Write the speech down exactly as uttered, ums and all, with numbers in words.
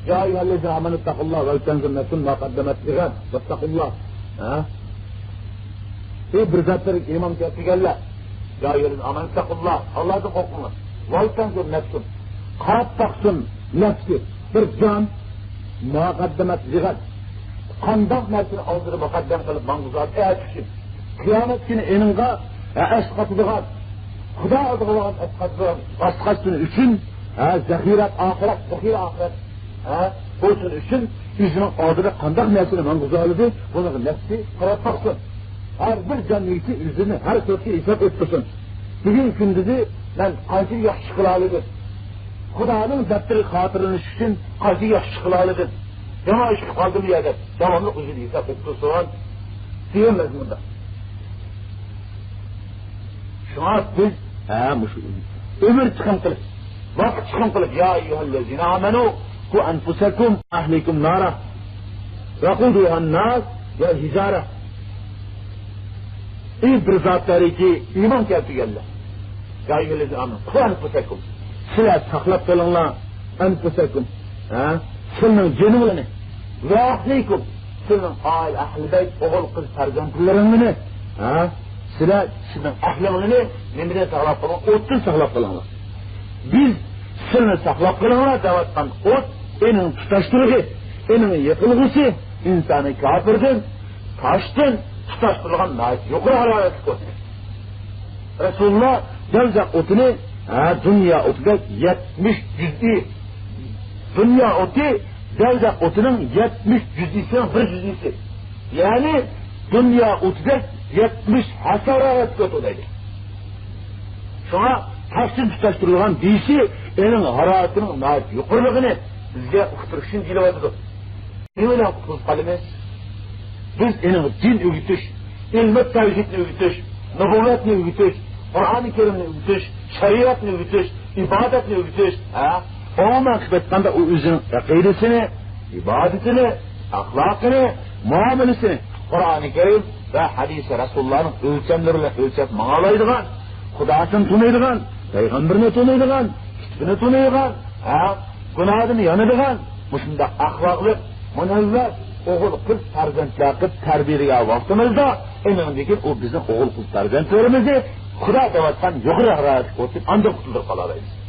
يا أيها الذين آمنوا اتقوا الله ولتنظر نفس ما قدمت لغد واتقوا الله. ھە؟ ئەي بىر زاتلارغا ئىمان كەلتۈرگەنلەر. يا أيها الذين آمنوا اتقوا الله. ئاللاھتىن قورقۇڭلار. ولتنظر نفس. قاراپ باقسۇن نەپسى. بىر جان. ما قدمت لغد. قانداق نەرسىنى ئالدىدا مۇقەددەم قىلىپ ماڭغۇزار ئەتە ئۈچۈن. قىيامەت كۈنى ئېنىڭغا، ھە، ئەسقاتىدىغان، خۇدا ئالدىغا بارغان ئەسقاتىدىغان باسقاچ كۈنى ئۈچۈن، ھە، زەخىرە ئاخىرەت، زەخىرە ئاخىرەت، ھە، بولسۇن ئۈچۈن ئۆزىنىڭ ئالدىدا قانداق نەرسىنى ماڭغۇزالىدى، بۇنىڭغا نەپسى قاراپ باقسۇن. ھەر بىر جان ئىگىسى ئۆزىنى ھەر تۆتكە ھېساب ئۆتكۈزسۇن. بۈگۈن كۈندىزى مەن قانچىلىك ياخشى ئىش قىلالىدىم؟ خۇدانىڭ دەپتىرىگە خاتىرىلىنىش ئۈچۈن قانچىلىك ياخشى ئىش قىلالىدىم؟ يامان ئىش قىلىپ قالدىممۇ يا دەپ داۋاملىق ئۆزىنى ھېساب قىلىپ تۇرسۇن. دېگەن مەزمۇندا. شۇڭا بىز، ھە، مۇشۇ ئۆمۈر چىقىم قىلىپ، ۋاقىت چىقىم قىلىپ، يا ئەييۇھەللەزىنە ئامەنۇ قۇ ئەنفۇسەكۇم ئەھلىكۇم نارا ۋەقۇدۇھەن ناس ۋەل ھىجارە. ئەي بىر زاتلاركى ئىمان كەلتۈرگەنلەر. يا ئەييۇھەللەزىنە ئامەنۇ قۇ ئەنفۇسەكۇم. سىلەر ساقلاپ قېلىڭلار. ئەنفۇسەكۇم. ھە؟ سىلىنىڭ جېنىڭلارنى. ۋە ئەھلىكۇم. سىلىنىڭ ئائىلە ئەھلىدەك ئوغۇل، قىز، پەرزەنتلىرىڭلارنى. ھە؟ سىلەر سىلىنىڭ ئەھلىڭلارنى نېمىدىن ساقلاپ قېلىڭ؟ ئوتتىن ساقلاپ قېلىڭلار. بىز سىلىنى ساقلاپ قېلىڭلار دەۋاتقان ئوت، ئېنىڭ تۇتاشتۇرۇقى، ئېنىڭ يېقىلغۇسى، ئىنسانى كاپىردىن، تاشتىن تۇتاشتۇرۇلغان ناھايىتى يۇقىرى ھارارەتلىك ئوت. رەسۇلۇللا دەۋزەق ئوتىنى، ھە، دۇنيا ئوتىدەك يەتمىش جۈزئى، دۇنيا ئوتى دەۋزەق ئوتىنىڭ يەتمىش جۈزئىسىنىڭ بىر جۈزئىسى. يەنى دۇنيا ئوتىدەك يەتمىش ھەسسە ھارارەتلىك ئوت دەيدۇ. شۇڭا تاشتىن تۇتاشتۇرۇلغان دېيىشى ئېنىڭ ھارارىتىنىڭ ناھايىتى يۇقىرىلىقىنى بىزگە ئۇقتۇرۇش ئۈچۈن دېيىلىۋاتىدۇ. نېمە بىلەن قۇتۇلۇپ قالىمىز؟ بىز ئېنىڭ دىن ئۆگىتىش، ئىلمى تەۋھىدنى ئۆگىتىش، نۇبۇۋۋەتنى ئۆگىتىش، قۇرئانى كەرىمنى ئۆگىتىش، شەرىئەتنى ئۆگىتىش، ئىبادەتنى ئۆگىتىش، ھە؟ ئومۇمەن قىلىپ ئېيتقاندا، ئۇ ئۆزىنىڭ ئەقىدىسىنى، ئىبادىتىنى، ئەخلاقىنى، مۇئامىلىسىنى قۇرئانى كەرىم ۋە ھەدىسى رەسۇلۇللانىڭ ئۆلچەملىرى بىلەن ئۆلچەپ ماڭالايدىغان، خۇداسىنى تونۇيدىغان، پەيغەمبىرىنى تونۇيدىغان، كىتابىنى تونۇيدىغان، ھە، گۇناھىدىن يانىدىغان، مۇشۇنداق ئەخلاقلىق، مۇنەۋۋەر ئوغۇل قىز پەرزەنتلەر قىلىپ تەربىيەلىگەن ۋاقتىمىزدا، ئېنىڭدىن كېيىن ئۇ بىزنىڭ ئوغۇل قىز پەرزەنتلىرىمىزنى خۇدا دەۋاتقان يۇقىرى ھارارەتلىك ئوتتىن ئاندىن قۇتۇلدۇرۇپ قالالايمىز.